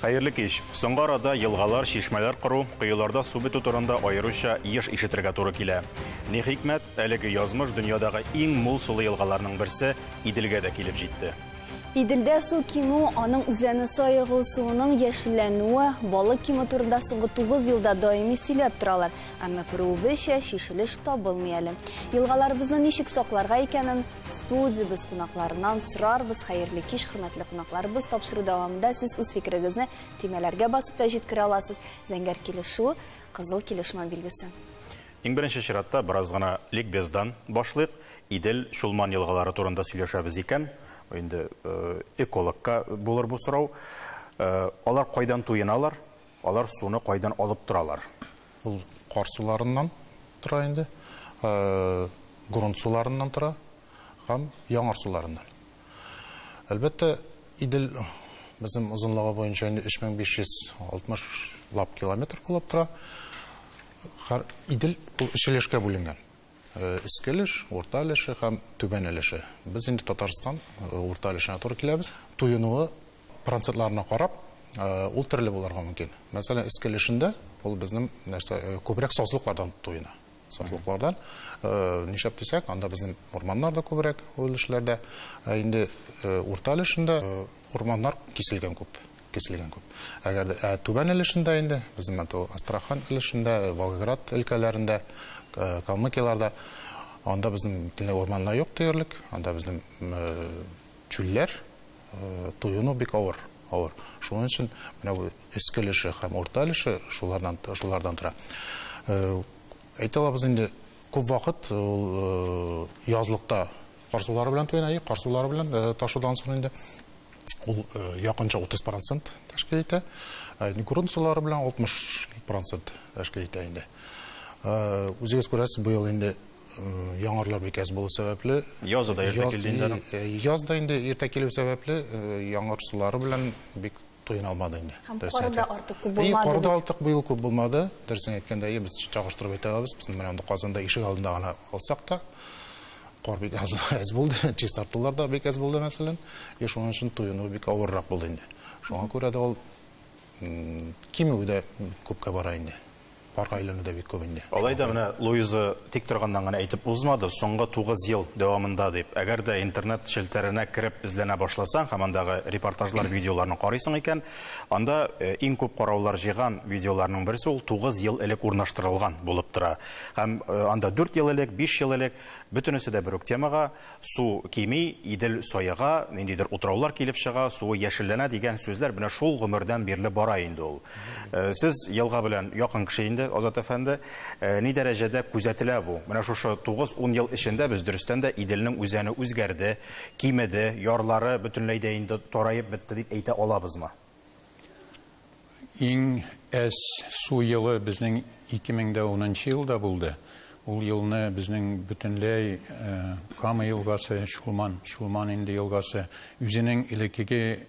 Хәерле кич. Соңгы арада елгалар, чишмәләр кору, коеларда су бетү турында аеруча еш ишетергә туры килә. Ни хикмәт, әлеге язмыш дөньядагы иң мул сулы елгаларның берсе Иделгә дә килеп җитте. Иделдә су кимү, аның үзәне саегу, суының яшелләнүе, балык кимү турында соңгы 9 елда даими сөйләп торалар. Әмма күрүебезчә, чишелеш табылмый әле. Елгаларыбызны ничек сакларга икәнен студиябез кунакларыннан сорарбыз. Хәерле кич, хөрмәтле кунакларыбыз. Тапшыру дәвамында сез үз фикерегезне төймәләргә басып та җиткерә аласыз. Зәңгәр килешү, кызыл килешмәү билгесе. Иң беренче чиратта бераз гына ликбездан башлыйк. Идел, Чулман елгалары турында сөйләшәбез икән. Инде экологка булыр бу сорау. Алар кайдан туеналар? Алар суны кайдан алып торалар? Ул кар суларыннан тора инде, грунт суларыннан тора һәм яңгыр суларыннан. Әлбәттә, Идел безнең озынлыгы буенча инде 3560 лап километр булып тора. Һәр Идел ул өч өлешкә бүленгән. Өске өлеш, урта өлеше һәм түбән өлеше. Без инде Татарстан урта өлешенә туры киләбез. Туенуы процентларына карап, ул төрле булырга мөмкин. Мәсәлән, өске өлешендә ул безнең нәрсә, күбрәк сазлыклардан туена. Сазлыклардан, нишләп дисәк, анда безнең урманнар да күбрәк ул өлешләрдә. Ә инде урта өлешендә урманнар киселгән күп, киселгән күп. Әгәр дә түбән өлешендә инде, безнең менә Астрахань өлешендә, Волгоград өлкәләрендә, Калмыкияларда, анда безнең бөтенләй урманнар юк диярлек, анда безнең чүлләр, туену бик авыр, авыр. Шуның өчен менә бу өске өлеше һәм урта өлеше шулардан, шулардан тора. Әйтә алабыз инде, күп вакыт ул язлыкта кар сулары белән туена, кар сулары белән ташудан соң инде ул якынча 30% тәшкил итә. Грунт сулары белән 60% тәшкил итә инде. Үзегез күрәсез, быел инде яңгырлар бик әз булу сәбәпле, Язы да иртә килде инде аның. Яз да инде иртә килү сәбәпле, яңгыр сулары белән бик туена алмады инде. Һәм кар да артык күп булмады. Кар да артык быел күп булмады. Дөресен әйткәндә, без чагыштырып әйтә алабыз. Безнең менә монда Казанда ишек алдында гына алсак та, кар бик әз булды, чистартулар да бик әз булды, мәсәлән. И шуның өчен туену бик авыррак булды инде. Шуңа күрә дә ул кимүе дә күпкә бара инде. Парга әйләнү дә бик күп инде. Алай да менә Луиза тик торганнан гына әйтеп узмады, соңгы 9 ел дәвамында дип. Әгәр дә интернет челтәренә кереп эзләнә башласаң һәм андагы репортажлар, видеоларны карыйсың икән, анда иң күп караулар җыйган видеоларның берсе ул 9 ел элек урнаштырылган булып тора. Һәм анда 4 ел элек, 5 ел элек бөтенесе дә бер үк темага: су кими, Идел саега, ниндидер утраулар килеп чыга, суы яшелләнә дигән сүзләр менә шул гомердән бирле бара инде ул. Сез елга белән якын кеше инде, Азат әфәнде, ни дәрәҗәдә күзәтелә бу? Менә шушы 9-10 ел эчендә без дөрестән дә Иделнең үзәне үзгәрде, кимеде, ярлары бөтенләй дә инде тараеп бетте дип әйтә алабызмы? Иң әз су елы безнең 2010 елда булды. Ул елны безнең бөтенләй Кама елгасы, Чулман, Чулман инде елгасы үзенең элеккеге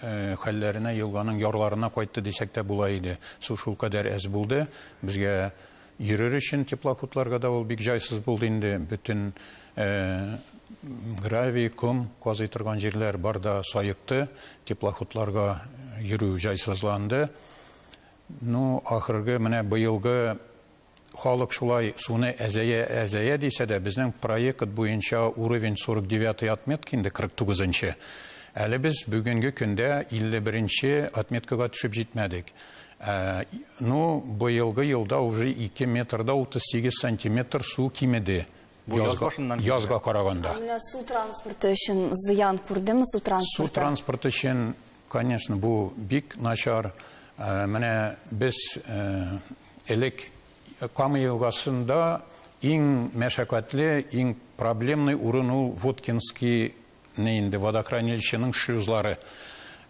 хәлләренә, елганың ярларына кайтты дисәк тә була иде. Су шулкадәр әз булды. Безгә йөрер өчен теплоходларга да ул бик җайсыз булды инде. Бөтен гравий, ком казый торган җирләр бар да саекты. Теплоходларга йөрү җайсызланды. Ну, ахыргы менә быелгы халык шулай суны әзәя әзәя дисә дә, безнең проект буенча уровень 49 отметка инде 49-нчы. Әле без бүгенге көндә 51-нче отметкага төшеп җитмәдек. Ну, быелгы елда уже 2 метрда 38 сантиметр су кимеде. Бу яз башыннан килде. Язга караганда. Менә су транспорты өчен зыян күрдеме су транспорты? Су транспорты өчен, конечно, бу бик начар. Менә без элек Кама елгасында иң мәшәкатьле, иң проблемный урын ул Воткинский инде водохранилищеның шлюзлары.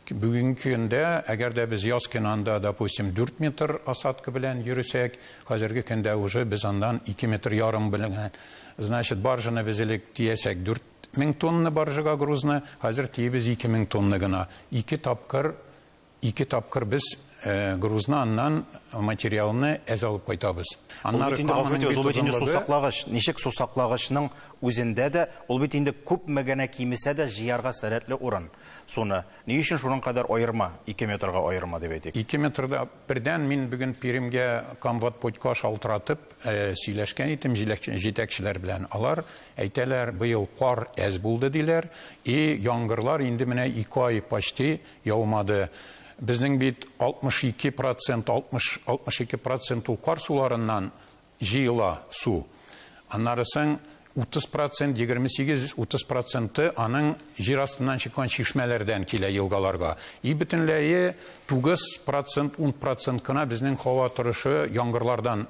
Бүгенге көндә, әгәр дә без яз көне анда, допустим, 4 метр осадка белән йөресәк, хәзерге көндә уже без аннан 2 метр ярым белән. Значит, баржаны без элек тиясәк 4000 тонна баржага грузны, хәзер тиебез 2000 тонна гына. Ике тапкыр, ике тапкыр без Грузны аннан материалны әз алып кайтабыз. Аннары ул бит инде сусаклагыч, ничек сусаклагычның үзендә дә ул бит инде күпме генә кимесә дә җыярга сәләтле урын суны. Ни өчен шуның кадәр аерма, 2 метрга аерма дип әйтик? 2 метрда бердән мин бүген Пермгә Камватпутька шалтыратып сөйләшкән идем җитәкчеләр белән. Алар әйтәләр, быел кар әз булды диләр, и яңгырлар инде менә 2 ай почти яумады. Безнең бит 62%, 62% ул кар суларыннан җыела су. Аннарысын 30%, 28-30% аның җир астыннан чыккан чишмәләрдән килә елгаларга. И бөтенләе 9%, 10% кына безнең һава торышы яңгырлардан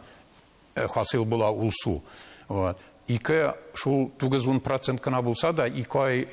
хасил була ул су. Вот. Ике шул 9-10% кына булса да, 2 ай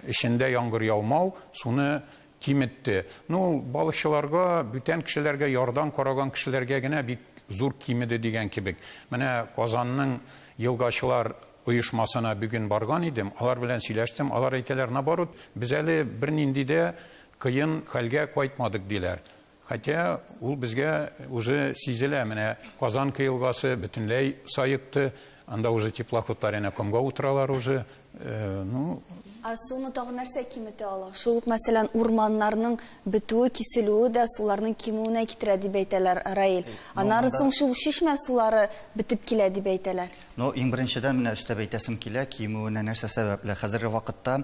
эчендә яңгыр яумау суны киметте. Ну, балыкчыларга, бүтән кешеләргә, ярдан караган кешеләргә генә бик зур кимеде дигән кебек. Менә Казанның елгачылар оешмасына бүген барган идем, алар белән сөйләштем, алар әйтәләр, наоборот, без әле бернинди дә кыен хәлгә кайтмадык диләр. Хотя ул безгә уже сизелә, менә Казанка елгасы бөтенләй саекты, анда уже теплоходлар әнә комга утыралар уже, ну. Ә суны тагы нәрсә киметә ала? Шул ук, мәсәлән, урманнарның бетүе, киселүе дә суларның кимүенә китерә дип әйтәләр, Раил. Аннары соң шул чишмә сулары бетеп килә дип әйтәләр. Ну, иң беренчедән менә өстәп әйтәсем килә, кимүенә нәрсә сәбәпле? Хәзерге вакытта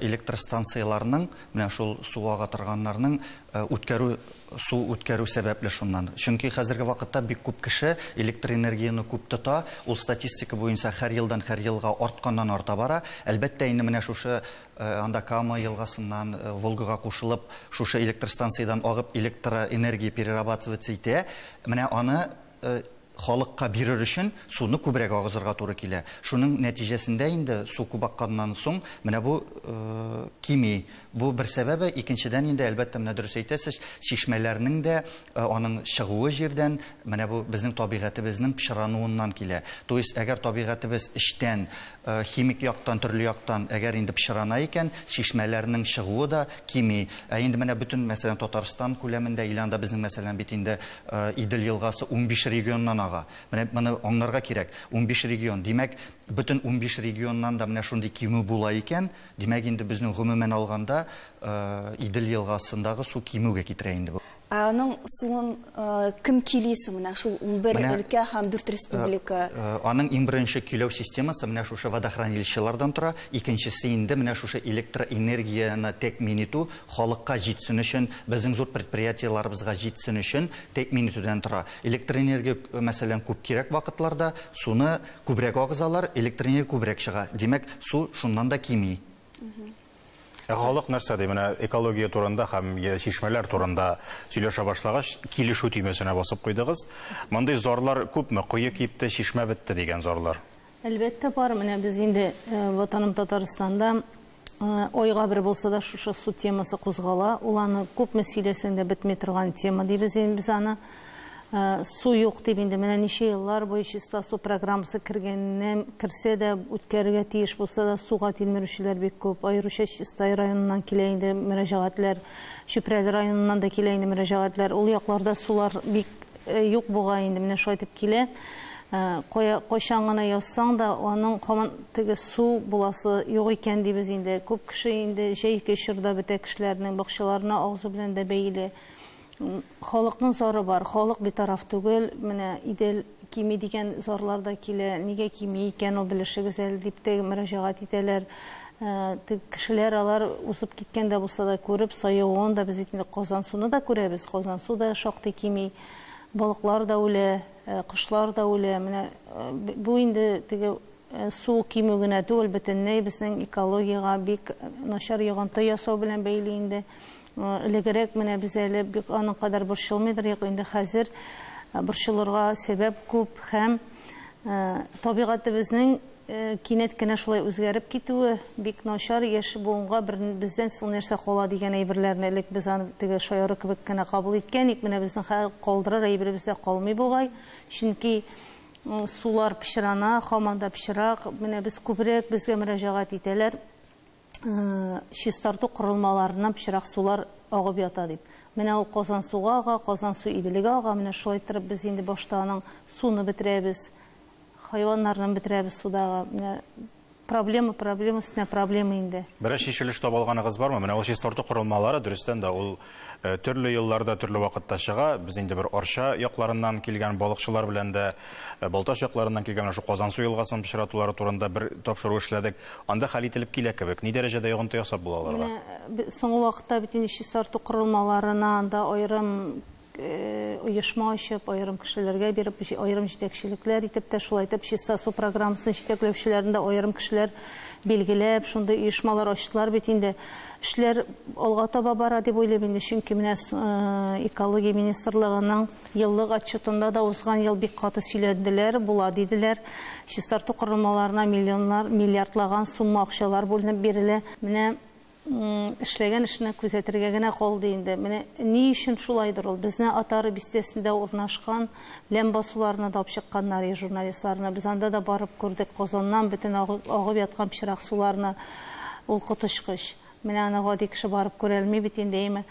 электр станцияларының, менә шул су ага торганнарның үткәрү, су үткәрү сәбәпле шуннан. Чөнки хәзерге вакытта бик күп кеше электр энергияне күп тота, ул статистика буенча һәр елдан һәр елга артканнан арта бара. Әлбәттә, инде менә шушы анда Кама елгасыннан Волгага кушылып, шушы электр станциядән агып электроэнергия перерабатываться итә. Менә аны халыкка бирер өчен суны күбрәк агызырга туры килә. Шуның нәтиҗәсендә инде су күп акканнан соң менә бу кими. Бу бер сәбәбе. Икенчедән инде әлбәттә менә дөрес әйтәсез, чишмәләрнең дә аның чыгуы җирдән менә бу безнең табигатебезнең пычрануыннан килә. То есть әгәр табигатебез эчтән химик яктан, төрле яктан әгәр инде пычрана икән, чишмәләрнең чыгуы да кими. Ә инде менә бөтен, мәсәлән, Татарстан күләмендә, Иланда безнең мәсәлән бит инде Идел елгасы 15 регионнан ага. Менә моны аңларга кирәк. 15 регион. Димәк, бөтен 15 регионнан да менә шундый кимү була икән, димәк инде безнең гомумән алганда Идел елгасындагы су кимүгә китерә инде бу. Ә аның суын кем килисе менә шул 11 өлкә һәм 4 республика? Аның иң беренче көйләү системасы менә шушы водохранилищелардан тора. Икенчесе инде менә шушы электроэнергияне тәэмин итү халыкка җитсен өчен, безнең зур предприятиеләребезгә җитсен өчен тәэмин итүдән тора. Электроэнергия, мәсәлән, күп кирәк вакытларда суны күбрәк агызалар, электроэнергия күбрәк чыга. Димәк, су шуннан да кими. Халык нәрсә ди? Менә экология турында һәм чишмәләр турында сөйләшә башлагач, килешү төймәсенә басып куйдыгыз. Мондый зарлар күпме? Кое кипте, чишмә бетте дигән зарлар. Әлбәттә бар. Менә без инде Ватаным Татарстанда айга бер булса да шушы су темасы кузгала. Ул аны күпме сөйләсәң дә бетми торган тема дибез инде без аны. Су юк дип инде менә ничә еллар буе чиста су программасы кергәннән керсә дә үткәрергә тиеш булса да суга тилмерүчеләр бик күп. Аеруча Чистай районыннан килә инде мөрәҗәгатьләр, Чүпрәле районыннан да килә инде мөрәҗәгатьләр. Ул якларда сулар бик юк бугай инде, менә шулай итеп килә. Кайчан гына язсаң да аның һаман теге су буласы юк икән дибез инде. Күп кеше инде җәйге чорда бөтә кешеләрнең бакчаларына агызу белән дә бәйле. Халыкның зары бар, халык битараф түгел. Менә Идел кими дигән зарлар да килә. Нигә кими икән ул, белешегез әле дип тә мөрәҗәгать итәләр. Кешеләр алар узып киткән дә булса да күреп, саюын да без инде Казан суны да күрәбез. Казан су да шактый кими, балыклар да үлә, кошлар да үлә. Менә бу инде теге су кимү генә түгел, бөтенләй безнең экологиягә бик начар йогынты ясау белән бәйле инде. Элегрәк менә без әле бик аның кадәр борчылмыйдыр, юк инде хәзер борчылырга сәбәп күп һәм табигатебезнең кинәт кенә шулай үзгәреп китүе бик начар. Яшь буынга бер бездән соң нәрсә кала дигән әйберләрне элек без аны теге шаяру кебек кенә кабул иткән идек. Менә безнең хәзер калдырыр әйберебез дә калмый бугай, чөнки сулар пычрана, һаман да пычрак. Менә без күбрәк безгә мөрәҗәгать итәләр. Чистарту корылмаларыннан пычрак сулар агып ята дип. Менә ул Казансуга ага, Казансу Иделгә ага. Менә шулай иттереп без инде башта аның суны бетерәбез, хайваннарны бетерәбез судагы. Менә проблема, проблема өстенә проблема инде. Берәр чишелеш таба алганыгыз бармы? Менә ул чистарту корылмалары дөрестән дә ул төрле елларда, төрле вакытта чыга. Без инде бер Арча якларыннан килгән балыкчылар белән дә, Балтач якларыннан килгән менә шул Казансу елгасын пычратулары турында бер тапшыру эшләдек. Анда хәл ителеп килә кебек. Ни дәрәҗәдә йогынты ясап була аларга? Менә соңгы вакытта бит инде чистарту корылмаларына анда аерым оешма ачып, аерым кешеләргә биреп, аерым җитәкчелекләр итеп тә, шулай итеп чиста су программасын җитәкләүчеләрен дә аерым кешеләр билгеләп, шундый оешмалар ачтылар бит инде. Эшләр алга таба бара дип уйлыйм инде, чөнки менә экология министрлыгының еллык отчетында да узган ел бик каты сөйләделәр, була диделәр. Чистарту корылмаларына миллионнар, миллиардлаган сумма акчалар бүленеп бирелә. Менә эшләгән эшне күзәтергә генә калды инде. Менә ни өчен шулайдыр ул? Безне Атары бистәсендә урнашкан ләм басуларына да алып чыкканнар журналистларны. Без анда да барып күрдек Казаннан бөтен агып яткан пычрак суларны. Ул коточкыч. Менә аны гади кеше барып күрә алмый бит инде, әйме.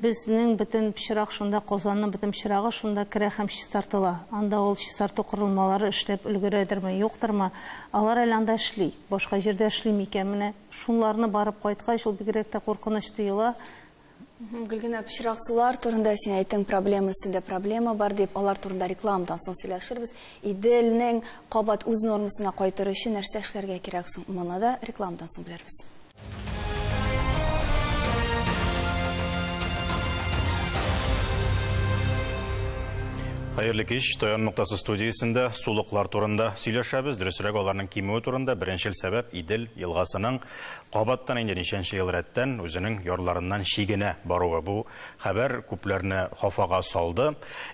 Безнең бөтен пычрак шунда, Казанның бөтен пычрагы шунда керә һәм чистартыла. Анда ул чистарту корылмалары эшләп өлгерәдерме, юктырмы? Алар әле анда эшли. Башка җирдә эшли микән? Менә шунларны барып кайткач, ул бигрәк тә куркыныч тоела. Гөлгенә, пычрак сулар турында син әйттең, проблема өстендә проблема бар дип, алар турында рекламадан соң сөйләшербез. Иделнең кабат үз нормасына кайтыр өчен нәрсә эшләргә кирәк соң? Моны да рекламадан соң белербез. Хәерле кич, Таяну ноктасы студиясендә сулыклар турында сөйләшәбез. Дөресрәге, аларның кимүе турында. Беренчел сәбәп Идел елгасының кабаттан инде ничәнче ел рәттән үзенең ярларыннан чигенә баруы. Бу хәбәр күпләрне хафага салды.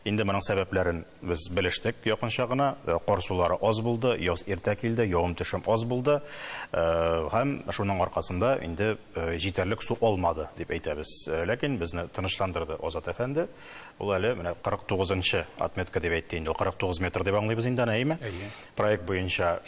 Инде моның сәбәпләрен без белештек якынча гына. Кар сулары аз булды, яз иртә килде, явым-төшем аз булды. Һәм шуның аркасында инде җитәрлек су алмады дип әйтәбез. Ләкин безне тынычландырды Азат әфәнде. Ул әле менә 49-нчы отметка дип әйтте инде. Ул 49 метр дип аңлыйбыз инде аны, әйеме? Әйе. Проект буенча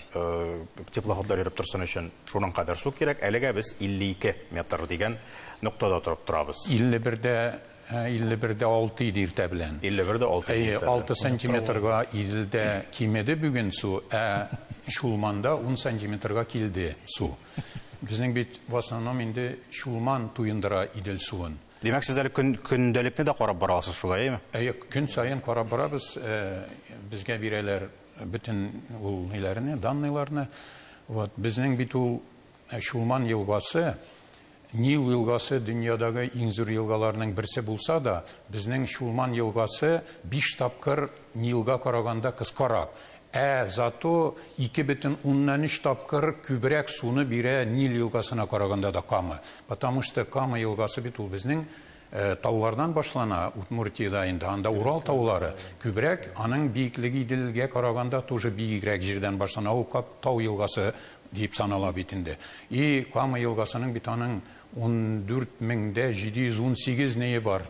теплоходлар йөреп торсын өчен шуның кадәр су кирәк. Әлегә без 52 метр дигән ноктада торып торабыз. Илле бердә алты иде иртә белән. Илле бердә алты Әйе, иртә белән. 6 сантиметрга Иделдә кимеде бүген су, ә Чулманда 10 сантиметрга килде су. Безнең бит в основном инде Чулман туендыра Идел суын. Димәк, сез әле көндәлекне дә карап бара аласыз шулай, әйеме? Әйе, көн саен карап барабыз. Безгә бирәләр бөтен ул ниләрне, данныйларны. Вот, безнең бит ул Чулман елгасы, Нил елгасы дөньядагы иң зур елгаларның берсе булса да, безнең Чулман елгасы 5 тапкыр Нилгә караганда кыскарак. Ә зато ике бөтен уннан өч тапкыр күбрәк суны бирә Нил елгасына караганда да Кама. Потому что Кама елгасы бит ул безнең таулардан башлана, Удмуртиядә инде, анда Урал таулары. Күбрәк аның биеклеге Иделгә караганда тоже биегрәк җирдән башлана. Ул как тау елгасы дип санала бит инде. И Кама елгасының бит аның ун дүрт мең дә җиде йөз ун сигез нее бар.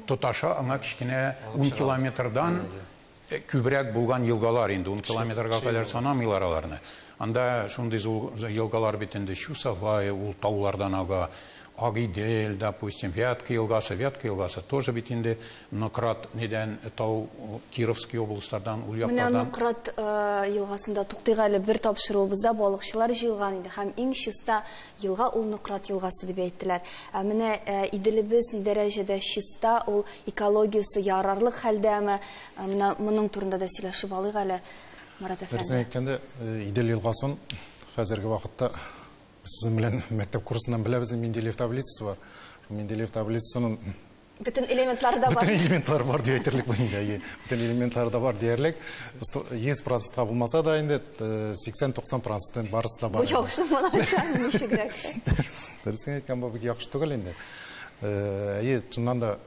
Тоташа аңа кечкенә ун километрдан күбрәк булган елгалар инде, ун километрга кадәр санамыйлар аларны. Анда шундый зур елгалар бит инде, Чусовая, ул таулардан ага, Агидель, допустим, Вятка елгасы, Вятка елгасы тоже бит инде Нократ недән тау, Кировский областардан, ул Менә яклардан. Нократ елгасында туктыйк әле, бер тапшыруыбызда балыкчылар җыелган иде һәм иң чиста елга ул Нократ елгасы дип әйттеләр. Ә менә Иделебез ни дәрәҗәдә чиста, ул экологиясе ярарлык хәлдәме? Менә моның турында да сөйләшеп алыйк әле, Марат әфәнде. Дөресен әйткәндә, Идел елгасын хәзерге вакытта сезнең белән мәктәп курсыннан беләбез, Менделеев таблицасы бар. Шул Менделеев таблицасының Бөтен элементлары да бар. Бөтен элементлары бар дип әйтерлек бу инде, әйе. Бөтен элементлары да бар диярлек. Йөз процентка булмаса да инде сиксән-туксан проценттан барысы да бар. Бу яхшы монача, ничегрәк? Дөресен әйткән, бу бик яхшы түгел инде. Әйе, чыннан да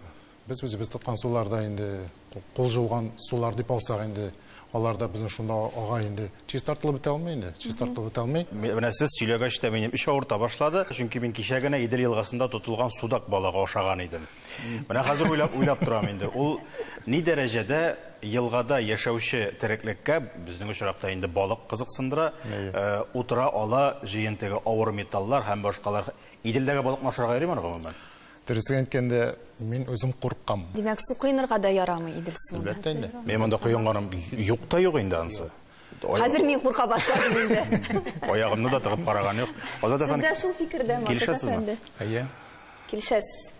без үзебез тоткан суларда инде кул жуган сулар дип алсак инде, алар да безнең шунда ага инде чистартылып бетә алмый инде, чистартылып бетә алмый. Менә сез сөйләгәч тә минем эч авырта башлады, чөнки мин кичә генә Идел елгасында тотылган судак балыгы ашаган идем. Менә хәзер уйлап торам инде. Ул ни дәрәҗәдә елгада яшәүче тереклеккә, безнең очракта инде балык кызыксындыра, утыра ала җыентыгы авыр металлар һәм башкалар. Иделдәге балыкны ашарга йөриме гомумән? Дөресен әйткәндә, мин үзем куркам. Димәк, су коенырга да ярамый Идел суында. Әлбәттә инде. Мин монда коенганым юк та юк инде ансы. Хәзер мин курка башладым инде. Аягымны да тыгып караган юк. Азат Сез әфәнде, дә шул фикердәме, Азат Килешәсезме? әфәнде? Әйе. Килешәсез.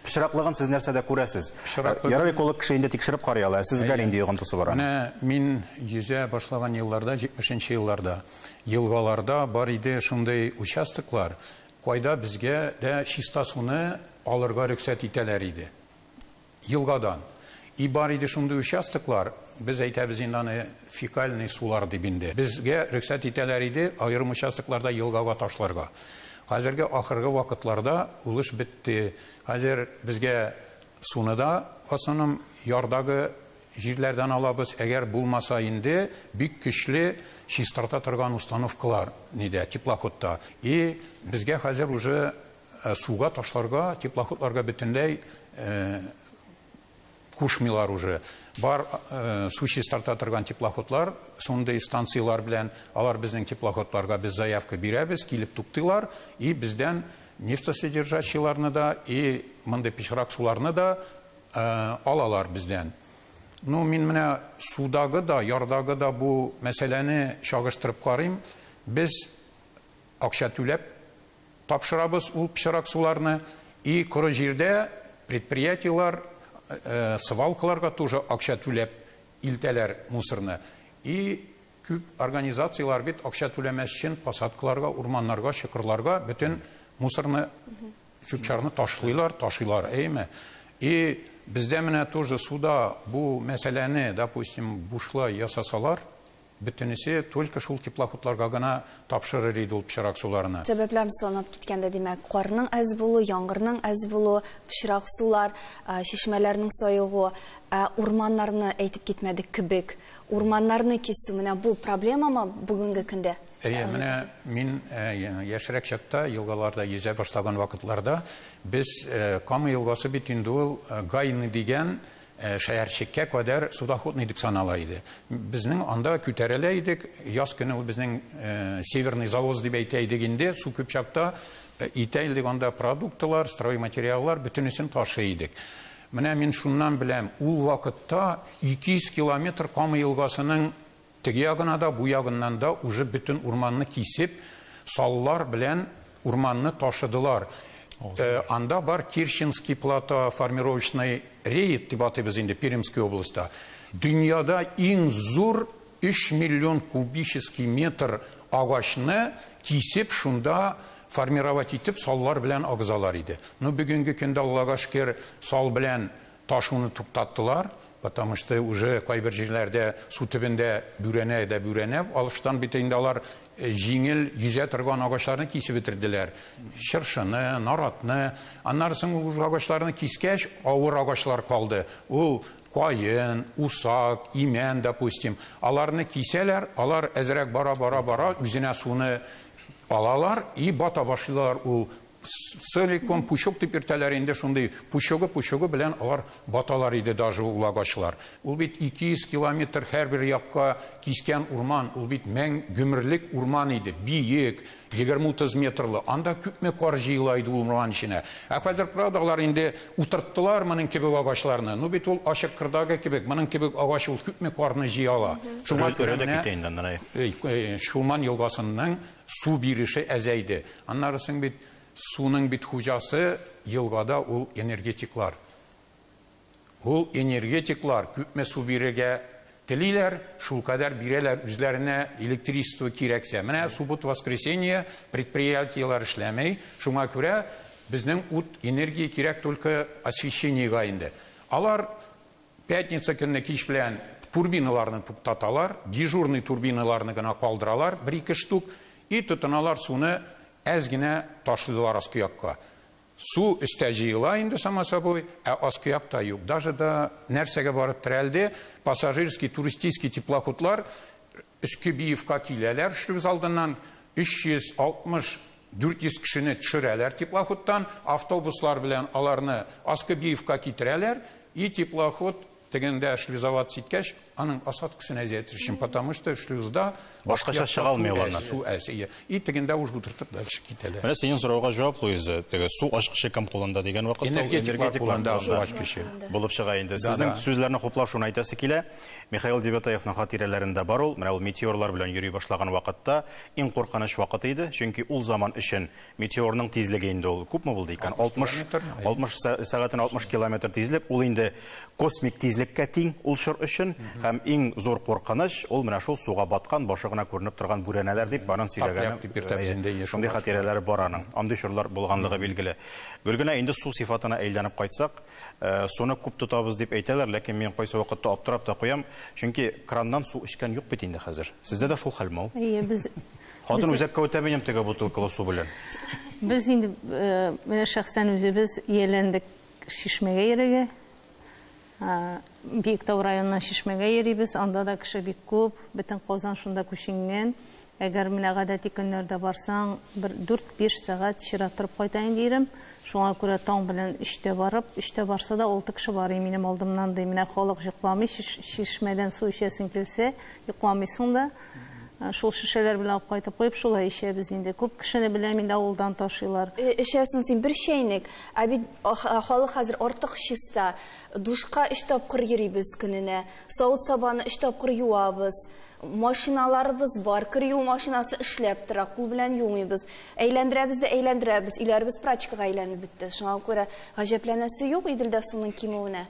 Пычраклыгын сез нәрсәдә күрәсез? Пычраклыгын- Ярар, эколог кеше инде тикшереп карый ала. Сезгә нинди йогынтысы бар аның? Менә мин йөзә башлаган елларда, 70 елларда, елгаларда бар иде шундый участоклар, кайда безгә дә чиста суны алырга рөхсәт итәләр иде. Елгадан. И бар иде шундый участоклар, без әйтәбез инде аны фекальный сулар дип инде. Безгә рөхсәт итәләр иде аерым участокларда елгага ташларга. Хәзерге ахыргы вакытларда ул эш бетте. Хәзер безгә суны да в основном ярдагы җирләрдән алабыз. Әгәр булмаса инде бик көчле чистарта торган установкалар нидә, теплоходта. И безгә хәзер уже суга ташларга, теплоходларга бөтенләй кушмыйлар уже. Бар су чистарта торган теплоходлар, шундый станциялар белән алар безнең теплоходларга без заявка бирәбез, килеп туктыйлар и бездән нефтесодержащийларны да и мондый пычрак суларны да алалар бездән. Мин менә судагы да, ярдагы да бу мәсьәләне чагыштырып карыйм. Без акча түләп тапшырабыз ул пычрак суларны и коры җирдә предприятиелар свалкаларга тоже акча түләп илтәләр мусорны. И күп организациялар бит акча түләмәс өчен посадкаларга, урманнарга, чокырларга бөтен мусорны, чүп-чарны ташлыйлар, ташыйлар, әйме? И бездә менә тоже суда бу мәсьәләне, допустим, бушлай ясасалар, бөтенесе только шул теплоходларга гына тапшырыр иде ул пычрак суларны. Сәбәпләрне санап киткәндә, димәк, карның әз булуы, яңгырның әз булуы, пычрак сулар, чишмәләрнең саегуы, урманнарны әйтеп китмәдек кебек. Урманнарны кисү менә бу проблемамы бүгенге көндә? Әйе, менә мин яшьрәк чакта елгаларда йөзә башлаган вакытларда без Кама елгасы бит инде ул Гайны дигән шәһәрчеккә кадәр судоходный дип санала иде. Безнең анда күтәрелә идек, яз көне ул безнең Северный завоз дип әйтә идек инде, су күп чакта итә идек анда продуктлар, стройматериаллар, бөтенесен ташый идек. Менә мин шуннан беләм, ул вакытта 200 километр Кама елгасының теге ягына да, бу ягыннан да уже бөтен урманны кисеп, саллар белән урманны ташыдылар. Анда бар Киршинский плато формировочный рейд дип атыйбыз инде Пермский областьта. Дөньяда иң зур 3 миллион кубический метр агачны кисеп шунда формировать итеп саллар белән агызалар иде. Но бүгенге көндә Аллага шөкер сал белән ташуны туктаттылар, потому что уже кайбер җирләрдә су төбендә бүрәнә дә бүрәнә, алыштан бит инде алар җиңел йөзә торган агачларны кисеп бетерделәр. Чыршыны, наратны, аннары соң ул агачларны кискәч, авыр агачлар калды. Ул каен, усак, имән, допустим, аларны кисәләр, алар әзрәк бара-бара-бара үзенә суны алалар и бата башлыйлар ул целиком пучок дип йөртәләр инде, шундый пучогы-пучогы белән алар баталар иде даже ул агачлар. Ул бит 200 километр һәрбер якка кискән урман, ул бит мәң гомерлек урман иде, биек, егерме-утыз метрлы. Анда күпме кар җыела иде ул урман эченә. Ә хәзер, правда, алар инде утырттылар моның кебек агачларны. Ну бит ул ачык кырдагы кебек, моның кебек агач ул күпме карны җыя ала. Шуңа Өрә күрә дә менә китә инде аннан, әй. Чулман елгасының су биреше әзәйде. Аннары соң бит суның бит хуҗасы елгада ул энергетиклар. Ул энергетиклар күпме су бирергә телиләр, шул кадәр бирәләр үзләренә электричество кирәксә. Менә суббота, воскресенье предприятиеләр эшләмәй, шуңа күрә безнең ут энергия кирәк только освещениега инде. Алар пятница көнне кич белән турбиналарны туктаталар, дежурный турбиналарны гына калдыралар, бер-ике штук, и тотыналар суны әз генә ташлыйлар аскы якка. Су өстә җыела инде, само собой, ә аскы якта юк. Даже да нәрсәгә барып терәлде, пассажирский, туристический теплоходлар Өске Биевка киләләр, шлюз алдыннан өч йөз алтмыш дүрт йөз кешене төшерәләр теплоходтан, автобуслар белән аларны Аскы Биевка китерәләр, и теплоход Тегендә шлюзоваться иткәч, аның осадкасын әзәйтер өчен, потому что шлюзда башкача чыга алмый алар. Су әз. И тегендә уж утыртып дальше китәләр. Менә синең сорауга җавап, Луиза, теге су ачкычы кем кулында дигән вакытта энергетиклар кулында су ачкычы булып чыга инде. Сезнең сүзләрне хуплап шуны әйтәсе килә. Михаил Девятаевның хатирәләрендә бар ул. Менә ул метеорлар белән йөри башлаган вакытта иң куркыныч вакыт иде, чөнки ул заман өчен метеорның тизлеге инде ул күпме булды икән? 60 сәгатенә 60 километр тизлек, ул инде космик тизлеккә тиң ул чор өчен, һәм иң зур куркыныч ул менә шул суга баткан, башы гына күренеп торган бүрәнәләр дип барын сөйләгән. Шундый хатирәләре бар аның. Андый чорлар булганлыгы билгеле. Гөлгенә, инде су сыйфатына әйләнеп кайтсак, суны күп тотабыз дип әйтәләр, ләкин мин кайсы вакытта аптырап та куям, чөнки краннан су эчкән юк бит инде хәзер. Сездә дә шул хәлме ул? Әйе, без хатын үзәккә үтә минем теге бутылкалы су белән. Без инде менә шәхсән үзебез ияләндек чишмәгә йөрергә. Биектау районына чишмәгә йөрибез, анда да кеше бик күп, бөтен Казан шунда күченгән. Әгәр менә гадәти көннәрдә барсаң, бер 4-5 сәгать чират торып кайта инде ирем. Шуңа күрә таң белән 3-тә барып, 3-тә барса да 6 кеше бар минем алдымнан ди. Менә халык йокламый, чишмәдән су эчәсең килсә, йокламыйсың да. Шул шешәләр белән алып кайтып куеп, шулай эчәбез инде. Күп кешене беләм инде, авылдан ташыйлар. Эчәсең син бер чәйнек, ә бит халык хәзер артык чиста. Душка 3 тапкыр йөрибез көненә, савыт-сабаны 3 тапкыр юабыз. Машиналарыбыз бар, кер юу машинасы эшләп тора, кул белән юмыйбыз. Әйләндерәбез дә әйләндерәбез, өйләребез прачкага әйләнеп бетте. Шуңа күрә гаҗәпләнәсе юк Иделдә суның кимүенә.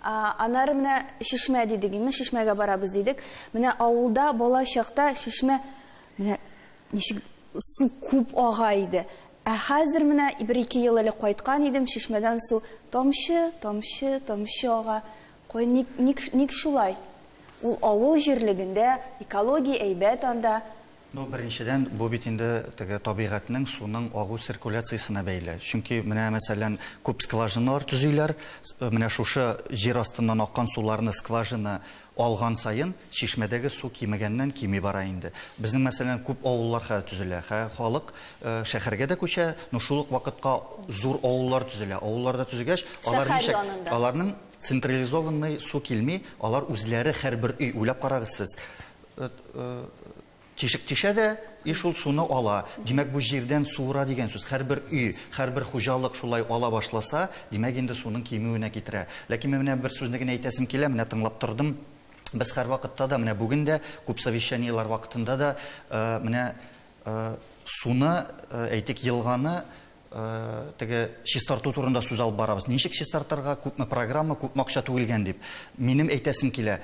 Аннары менә чишмә дидек, инде чишмәгә барабыз дидек. Менә авылда бала чакта чишмә менә ничек су күп ага иде. Ә хәзер менә 1-2 ел элек кайткан идем, чишмәдән су тамчы, тамчы, тамчы ага. Кой ник шулай? Ул авыл җирлегендә экология әйбәт анда. Ну, беренчедән, бу бит инде теге табигатьнең суның агу циркуляциясенә бәйле. Чөнки менә мәсәлән күп скважиналар төзиләр, менә шушы җир астыннан аккан суларны скважина алган саен чишмәдәге су кимегәннән кими бара инде. Безнең мәсәлән күп авыллар хәзер төзелә. Халык шәһәргә дә күчә, но шул ук вакытка зур авыллар төзелә. Авылларда төзегәч, алар ничек? Аларның централизованный су килми, алар үзләре һәрбер өй, уйлап карагыз сез. Тишек тишә дә, и шул суны ала. Димәк, бу җирдән суыра дигән сүз. Һәрбер өй, һәрбер хуҗалык шулай ала башласа, димәк, инде суның кимүенә китерә. Ләкин мин менә бер сүзне генә әйтәсем килә, менә тыңлап тордым. Без һәр вакытта да, менә бүген дә, күп совещаниелар вакытында да, менә суны, әйтик, елганы теге чистарту турында сүз алып барабыз. Ничек чистартырга, күпме программа, күпме акча түгелгән дип. Минем әйтәсем килә,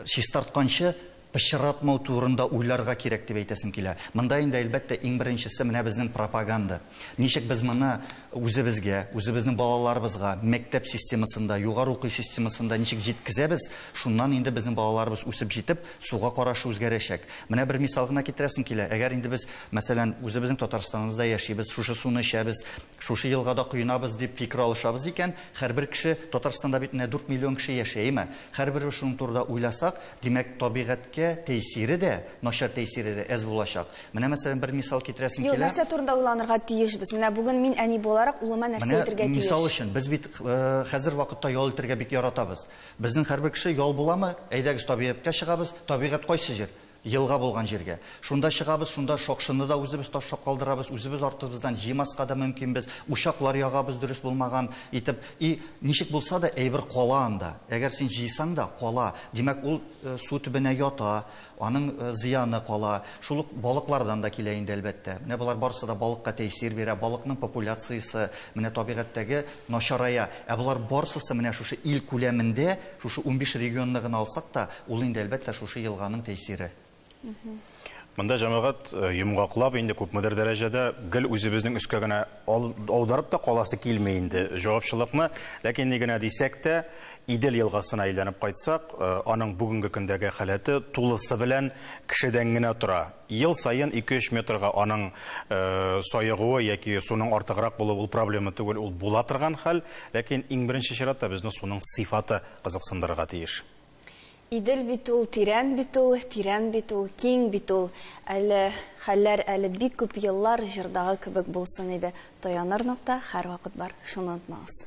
чистартканчы пычратмау турында уйларга кирәк дип әйтәсем килә. Монда инде әлбәттә иң беренчесе менә безнең пропаганда. Ничек без моны үзебезгә, үзебезнең балаларыбызга, мәктәп системасында, югары уку системасында ничек җиткезәбез, шуннан инде безнең балаларыбыз үсеп җитеп, суга карашы үзгәрәчәк. Менә бер мисал гына китерәсем килә. Әгәр инде без, мәсәлән, үзебезнең Татарстаныбызда яшибез, шушы суны эчәбез, шушы елгада коенабыз дип фикер алышабыз икән, һәрбер кеше Татарстанда бит менә 4 миллион кеше яшәйме? Һәрбер шуның турында уйласак, димәк, табигатькә тәэсире дә, начар тәэсире дә әз булачак. Менә мәсәлән бер мисал китерәсем килә. Юк, нәрсә турында уйланырга тиешбез? Менә бүген мин әни буларак улыма нәрсә әйтергә тиеш? Мисал өчен, без бит хәзер вакытта ял итәргә бик яратабыз. Безнең һәрбер кеше ял буламы? Әйдәгез табигатькә чыгабыз. Табигать кайсы җир? Елга булган җиргә. Шунда чыгабыз, шунда шокшыны да үзебез ташлап калдырабыз, үзебез артыбыздан җыймаска да мөмкинбез, учаклар ягабыз дөрес булмаган итеп. И ничек булса да әйбер кала анда. Әгәр син җыйсаң да кала, димәк ул су төбенә ята, аның зыяны кала. Шул ук балыклардан да килә инде әлбәттә. Менә болар барысы да балыкка тәэсир бирә, балыкның популяциясе менә табигатьтәге начарая. Ә болар барысы менә шушы ил күләмендә, шушы 15 регионны гына алсак та, ул инде әлбәттә шушы елганың тәэсире. Монда җәмәгать йомгаклап инде күпмедер дәрәҗәдә гел үзебезнең өскә генә аударып та каласы килми инде җавапчылыкны. Ләкин ни генә дисәк тә, Идел елгасына әйләнеп кайтсак, аның бүгенге көндәге халәте тулысы белән кешедән генә тора. Ел саен 2-3 метрга аның саегуы яки суның артыграк булуы ул проблема түгел, ул була торган хәл. Ләкин иң беренче чиратта безне суның сыйфаты кызыксындырырга тиеш. Идел бит ул, тирән бит ул, тирән бит ул, киң бит ул. Әле хәлләр әле бик күп еллар җырдагы кебек булсын иде. Таяныр нокта һәр вакыт бар, шуны онытмагыз.